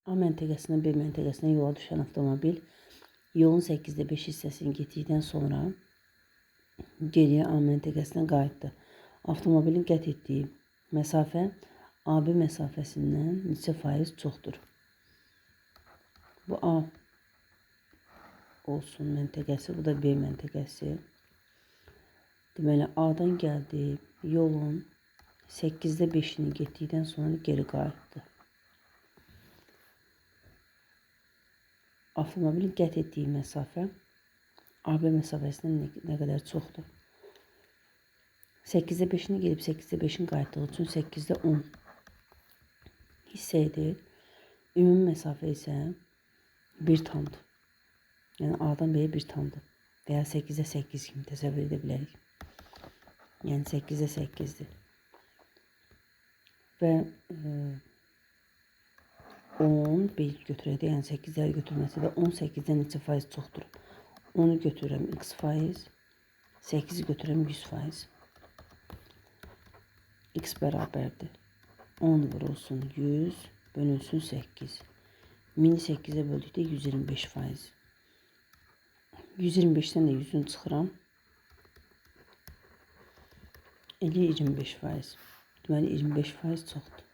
A məntəqəsindən B məntəqəsinə yola düşən avtomobil yolun 8-də 5 hissəsini getdikdən sonra geriyə A məntəqəsinə qayıtdı. Avtomobilin qət etdiyi məsafə AB məsafəsindən neçə faiz çoxdur? Bu A olsun məntəqəsi, bu da B məntəqəsi. Deməli, A-dan gəldi, yolun 8-də 5-ini getdikdən sonra geri qayıtdı. Avtomobilin qət etdiyi məsafə AB məsafəsindən nə qədər çoxdur? 8-də 5-ini gedib 8-də 5-in qayıtdığı üçün 8-də 10 hissə edir. Ümumi məsafə isə 1 tamdır. Yəni A-dan B-yə 1 tamdır. Və ya 8-də 8 kimi təsəvvür edə bilərik. Yəni 8-də 8-dir. Və 10 1 götürək də, yəni 8-ləri götürməsi də 18-dən neçə faiz çoxdur? 10-u götürürəm x faiz, 8-i götürürəm 100 faiz. X bərabərdir. 10 vurulsun 100, bölünsün 8. 1000-i 8-ə böldükdə 125 faiz. 125-dən də 100-ünü çıxıram. Eləyir 25 faiz. Deməli 25 faiz çoxdur.